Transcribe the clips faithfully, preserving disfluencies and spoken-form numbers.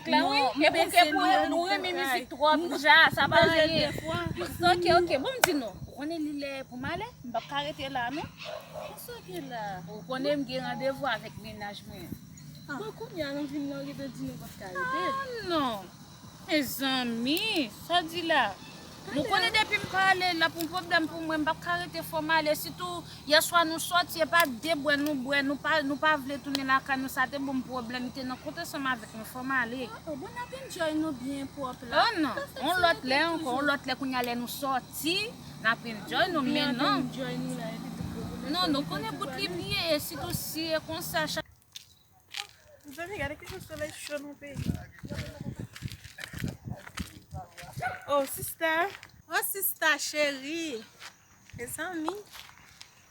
Klè, wi. E pou ke pou nou renmen mizik twòp, ja, sa pa anyen. Ok, ok. Bon, m di nou, ou konnen li lè pou m ale, m p ap ka rete la, non. Sa w gen la? Ou konnen m gen randevou avèk mennaj mwen. Bon, kounye a nou vin la, ou gentan di nou p ap ka rete. Ah, non. Mezanmi, sa w di la? Nou konnen depi m pa ale, l ap yon pwoblèm pou mwen, m p ap ka rete, fò m ale. Sitou, yèswa nou sòti, e pa de bwè nou bwè, nou pa, nou pa vle tounen lakay nou, sa te ban m pwoblèm, li te nan kont ansanm avèk mwen, fò m ale. Ah, bon, n ap enjoy nou byen pwòp la. Oh non, yon lòt lè ankò, yon lòt lè kounye a lè nou sòti, n ap enjoy nou, men non. Non, nou konnen bout li bliye, e sitou si e konsa, chak Mezanmi, gade kijan solèy cho nan peyi. Oh, sista. Oh, sista cheri. Mezanmi.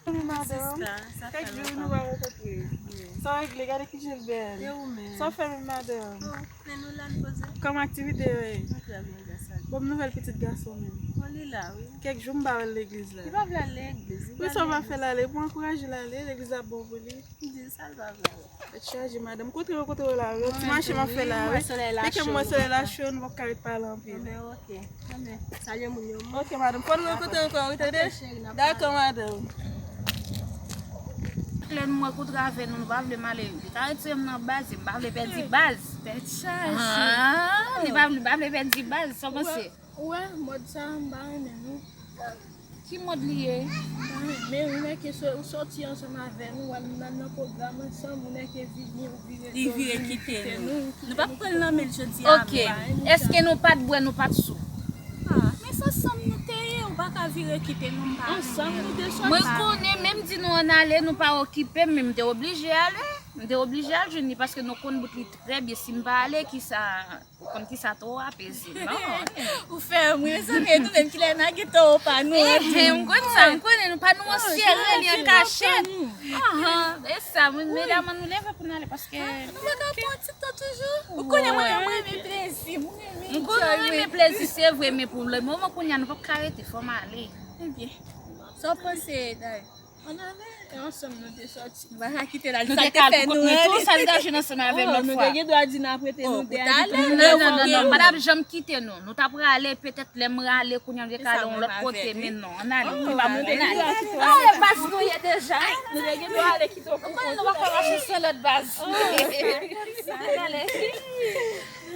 Wi, madanm. Sista, sa fè lontan. Kèk jou nou pa rankontre. Wi. Sa w regle, gade kijan l bèl. E ou menm? Sa w fè menm, madanm? Oh, men nou la, n poze. Kòman aktivite yo ye? Nou trè byen, gras a Dye. Bon, nouvèl pitit gason menm. Bon, li la, wi. Kèk jou m pa wè l legliz la. Li pa vle al legliz. Poukisa w pa fè l ale? Pou ankouraje l ale, legliz la bon pou li. M di l sa l pa vle ale. Tèt chaje, madanm. Kote yo, kote yo la? Yon ti mache m ap fè la, wi. Mete m wè solèy la cho, nou p ap ka ret pale anpil. Anben, ok. Anben, salye moun yo. Ok, madanm. Fò nou rankontre ankò, wi, tande? Dakò, madanm. Lè nou wè kontre avè nou, nou pa vle m ale. Li ka retire m nan baz, e m pa vle pèdi baz. Tèt chaje. Ah, li pa vle, pa vle pèdi baz, sa w panse? Ou wè, mòd sa a, m pa renmen, non. Ki mòd li ye? M pa renmen, ou nèke sò-, ou sòti ansanm avè nou, w al nan, nan pwogram ansanm, ou nèke vini, ou vire do, vini kite nou. Nou p ap pran l nan men l jodi a, non. Ok. Èske nou pa t bwè, nou pa t sou? Ah, men se ansanm nou te ye, ou pa ka vire kite nou, m pa renmen. Ansanm nou te sòti. Mwen konnen, menm di nou ann ale, nou pa okipe m, men m te oblije ale. M te oblije al jwenn li paske nou konn bout li trè byen. Si m pa ale, kisa? Ou konn kisa towo a peze, non? Ou fè m ri, mezanmi, e nou menm ki lè n a gen towo pa nou an. Eh, eh, m konn sa, m konnen nou pa nou an serye, li an kachèt. Ahan, e sa, medam, ann nou leve pou n ale, paske nou pa ka pran ti tan toujou. Ou konnen mwen menm, mwen renmen plezi, mwen renmen enjoy. M konnen w renmen plezi, se vre, men pou le moman kounye a, nou p ap ka rete, fò m ale. Ebyen, sa w panse, Day? Ann ale, e ansanm nou te sòti. Nou pa ka kite l al, sa l te fè nou an. Sa l te jwenn ansanm avè m lòt fwa. Nou te gen dwa di n ap rete nou de a. Non, non, non, non, m pa t ap janm kite nou. Nou ta prale, petèt lè m rale, kounye a nou te ka ale yon lòt kote, men non, ann ale. Nou pa monte nou. Ah, e baz nou ye deja. Nou te gen dwa ale kite w pou kont ou. Nou pa ka mache san lòt baz. Ann ale.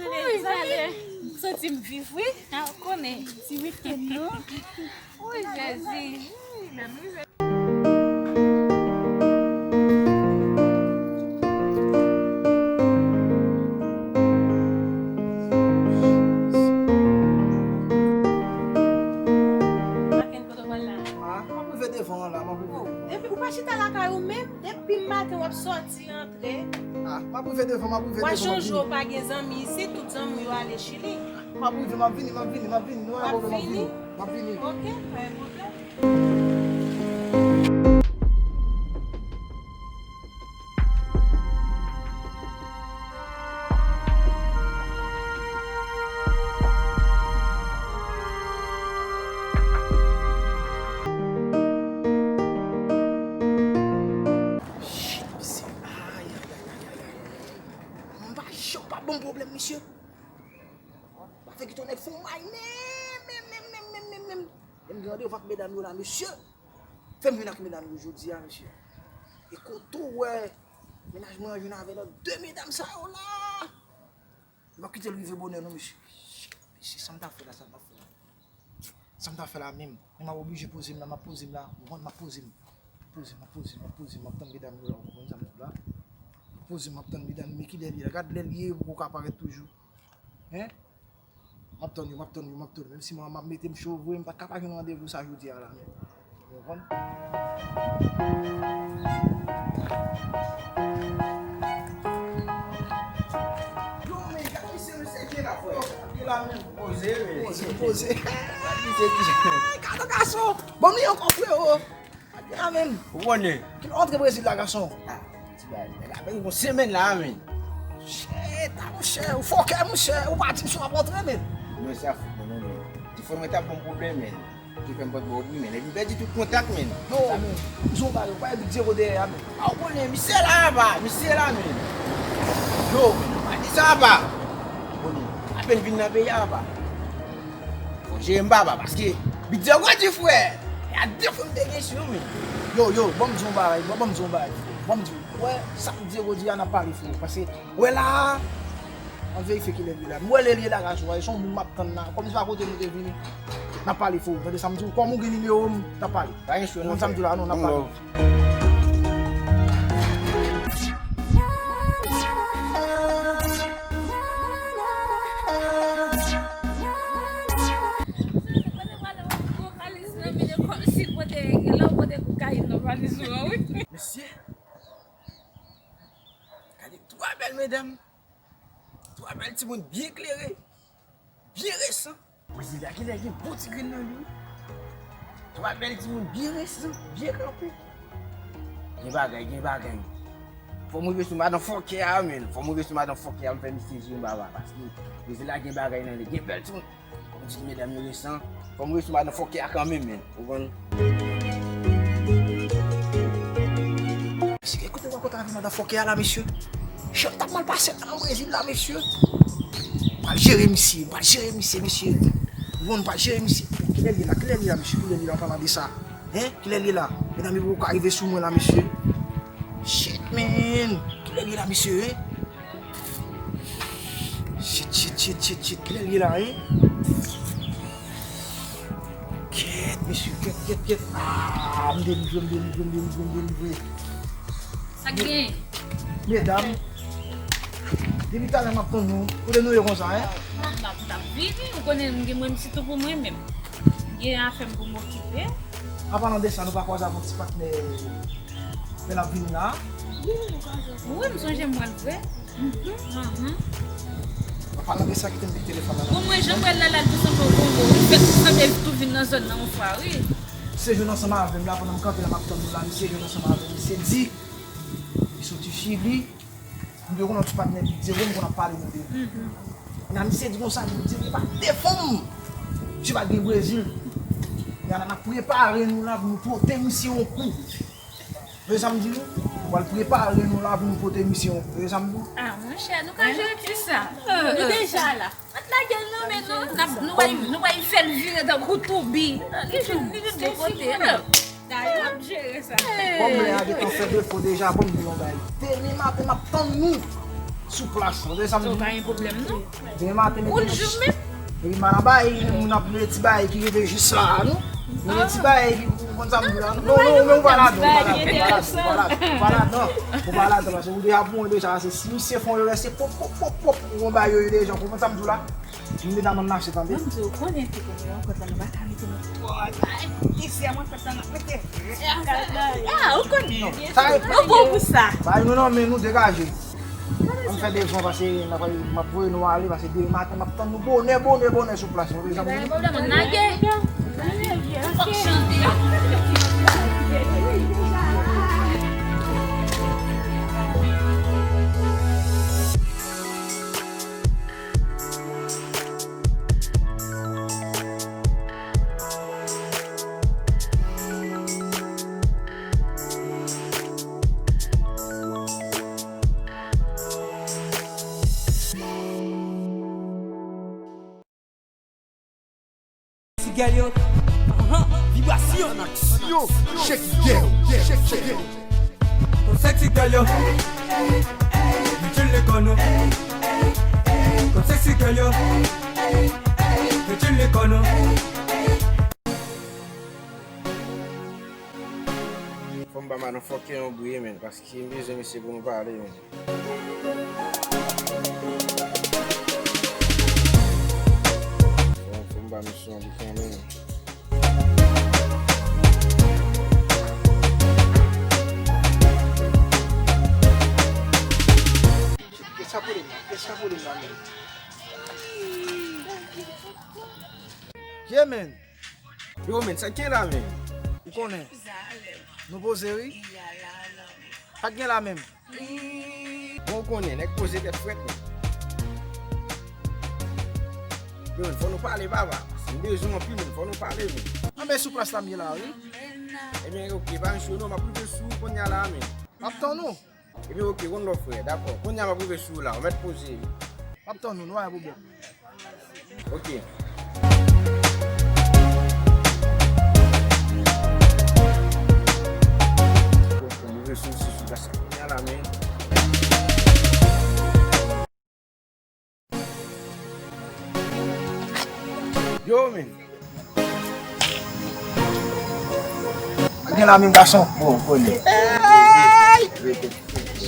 Ann ale. M santi m viv, wi. Ah, ou konnen. Ti weekend, non? Wi, Jezi. Ah, m ap rive devan an la, m ap rive. Depi ou pa chita lakay ou menm, depi maten w ap sòti, antre. Ah, m ap rive devan, m ap rive devan, m ap vini. W a chonje w pa gen zanmi isit, tout zanmi w yo ale Chili. M ap rive, m ap vini, m ap vini, m ap vini. Nou pa gen pwoblèm, m ap vini. M ap vini. Ok, pa gen pwoblèm. Shit, misye. Ay, ay, ay, ay, ay, ay, ay. Mwen pa janm pa ban m pwoblèm, misye. Pa fè kite yon nèg fè yon may menm, menm, menm. Lè m gen randevou ak medam yo la, mesye. Fè m jwenn ak medam yo jodi a, mesye. E kote w wè mennaj mwen an jwenn avè lòt de medam sa yo la? Yo p ap kite l rive bonè non, mesye. Mesye, sa m ta fè la, sa m ap fè la. Sa m ta fè la menm? Men m ap oblije poze m la, m ap poze m la. Ou konprann, m ap poze m. Poze m, m ap poze m, m ap poze m, m ap tann medam yo la, ou konprann sa m di la? M ap poze m, m ap tann medam yo, men kilè l ye la? Gad lè l ye, poko ka parèt toujou. Hein? M ap tann yo, m ap tann yo, m ap tann yo. Menm si mwen, m ap mete m cho vre, m pa t ka pa jwenn randevou sa jodi a la menm. Ou konprann? Yo, men gade misye, misye ki la, frè. Ki la menm? Poze, men. Poze, poze. Gade misye ki. Gade gason. Bon, li ankò, frero. Amen. Ou konnen. Ki antre Brezil la, gason. Ah, ti bagay. Nèg la, men, yon semèn la, men. Shit, ah, monchè, ou fòkè, monchè. Ou pa di m si w ap antre, men. Non, sa fout mwen, non, men. Telefòn mwen t ap ban m pwoblèm, men. Ki fè m pa t ba w pri, men. Epi m pèdi tout kontak, men. Yo, men. M di w bagay, ou pa gen bit zewo dèyè a, men. Ah, ou konnen, misye la, apa. Misye la, men. Yo, men, ou pa di sa, apa. Vin nan peyi a, papa. Fò jere m, papa, paske Bidye gwo di, frè. E a de fwa m te gen sou men. Yo, yo, ban m di yon bagay, ban, ban m di yon bagay, frè. Ban m di, wè, sa Bidye gwo di a, n ap pale, frè. Paske, wè la, an verifye kilè l ye la. M wè lè l ye la, gaz, wè, se yon moun m ap tann la. Kòm se pa kote nou te vini, n ap pale, frè. Tande sa m di w, kòm ou gen nimewo m, n ap pale. Pa gen sou, non, sa m di w la, non, n ap pale. Mesye, gade twa bèl medam, twa bèl timoun byen klere, byen resan. Brezil la genlè gen bon ti grenn nan li wi. Twa bèl timoun byen resan, byen kanpe. Gen bagay, gen bagay. Fò m rive sou madan fòkè a, men. Fò m rive sou madan fòkè a, m fè misye jere m, papa. Paske Brezil la gen bagay nan li, gen bèl timoun. Kòm di medam yo resan, fò m rive sou madan fòkè a kanmenm, men. Ou konprann? Mesye, kote w rakonte avè madan fòkè a la, mesye? Jan m t ap mal pase nan Brezil la, mesye. M pral jere misye, m pral jere misye, mesye. Ou konn, m pral jere misye. Kilè l ye la, kilè l ye la, mesye, kilè l ye la, an palan de sa? Hein? Kilè l ye la? Medam yo poko ka rive sou mwen la, mesye. Shit, man. Kilè l ye la, mesye, hein? Shit, shit, shit, shit, shit. Kilè l ye la, hein? Kèt, mesye, kèt, kèt, kèt. Ah, m delivre, m delivre, m delivre, m delivre. Sa k gen? Medam, depi talè m ap tann nou. Kote nou ye konsa, hein? M ap, m ap vini, ou konnen m gen mwen sitou pou mwen menm. M gen afè m pou m okipe. An palan de sa, nou pa kwaze avèk ti patnè lè l ap vini la? Wi, m sonje m wè l vre. Mhm. An palan de sa, kite m pik telefòn nan. Bon, mwen, jan m wè l la, l al tou sanble yon bonbon. Li fèk sanble li tou vin nan zòn nan yon fwa, wi. Misye jwenn ansanm avè m la, pandan m kanpe la, m ap tann nou la. Misye jwenn ansanm avè m. Misye di li soti Chili. M te konn yon ti patnè Bidye, m konn ap pale nou de li. Mhm. Nan misye di konsa, li di li pa t de fanm. Misye pa t gen Brezil. Nan, nan, n ap prepare nou la pou nou pote misye yon kou. Vle sa m di nou? Nou pral prepare nou la pou nou pote misye yon kou. Vle sa m di w? Ah, monchè, nou ka jere ti sa. Nou deja la. Mèt lage l nan men nou. N ap, nou wè, nou wè fè l vire tankou toubi. Li vin, li vin bò kote. Dayè, m ap jere sa. Kòm lè a gentan fè defo deja, ban m di yon bagay. Demen maten, m ap tann nou sou plas. Ou tande sa m di? Pa gen pwoblèm, non. Demen maten, mete yon ti, depi m al anba, e moun ap mete ti bagay ki rive jis la a, non. Mete ti bagay ki, ou konn sa m di la, non. Non, non, men ou pa ladan, ou pa ladan, ou pa ladan, ou pa ladan, ou pa ladan, paske ou deja pou mwen deja, se si misye fè yon erè, se pwòp, pwòp, pwòp, pwòp, ou konn bagay yo ye deja, ou konprann sa m di w la? Vin medam an mache, tande. Mwen di w konnen ki kote rankont la, nou pa ka mete nou twò. Isi a rankont la, n ap mete. Ah, ou konnen. Non, sa e, nou bon pou sa. Bay nou nan men nou, degaje. Ann fè devan, paske n ap, m ap voye nou ale, paske demen maten m ap tann nou bonè, bonè, bonè sou plas. Ou deja konn. Lage. Fòk chante. Ti gèl yo. Ahan. Vibrasyon. Aksyon. Shake it, yeah, yeah, shake it. Kon sexy girl yo. Mete le kò nou. Kon sexy girl yo. Mete le kò nou. Fò m ba madan fòkè yon bri, men, paske m bezwen misye pou nou pale, men. Fò, fò m ba misye yon bri kanmenm. Kisa pwoblèm la? Kisa pwoblèm la menm? Yeah, man. Yo, men, sa k gen la, men? Ou konnen. Nou poze, wi. Pa t gen la menm. Bon, ou konnen, nèg poze tèt frèt, men. Yo, men, fò nou pale, papa. M bezwen w anpil, men, fò nou pale, men. Anben, sou plas la m ye la, wi. Ebyen, oke, pa gen sou non, m ap rive sou ou kounye a la, men. M ap tann ou. Ebyen, oke, konn lò, frè, dakò. Kounye a m ap rive sou ou la, ou mèt poze, wi. M ap tann ou, nou pa gen pwoblèm. Ok. Bon, bon, bon, sou, sou, sou, sou, sou, la, men. Yo, men. Gen la menm gason. Bon, konnen. Ey!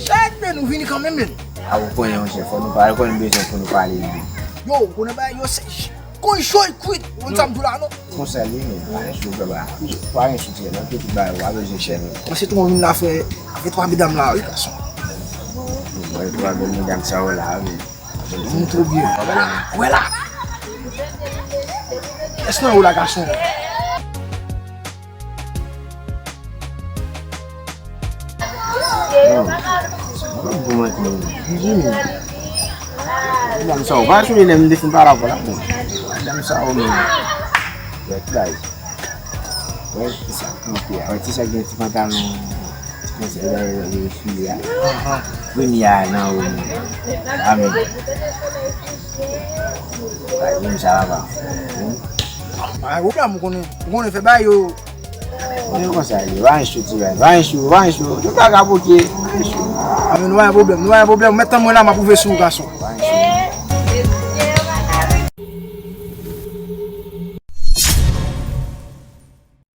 Chak men nou vini kanmenm, men. A, ou konnen, monchè, fò nou pale, konnen bezwen pou nou pale li. Yo, ou konnen bagay yo se, konnen cho kwit, ou konn sa m di w la, non? Konsa li, men, pa gen cho, baba. Pa gen cho, tchè, nan tout bagay, ou pa bezwen chè, men. Mwen se tou mwen vin la, frè, avèk twa medam la, wi, gason. Mwen, twa bèl medam sa yo la, wi. Moun twò byen. Wè la, wè la. Èske nan ou la, gason? Non. Mwen bon mwen ki vini. Medam sa yo, pa jwenn lè m te fin pale avè w la, bon. Medam sa yo, men. Wè, play. Wè, ti sa kanpe a. Wè, ti sa gen ti pantalon, ti pantalon, e, e, file a. Ahan. Premye a nan ou. Amen. Bay, menm sa va. Pa gen pwoblèm, ou konnen, ou konnen fè bay yo. Mwen konsa li, pa gen cho, ti bay, pa gen cho, pa gen cho. Tout bagay pote, pa gen cho. Amen, nou pa gen pwoblèm, nou pa gen pwoblèm. Ou mèt tann mwen la, m ap pwouve sou ou, gason. Pa gen cho.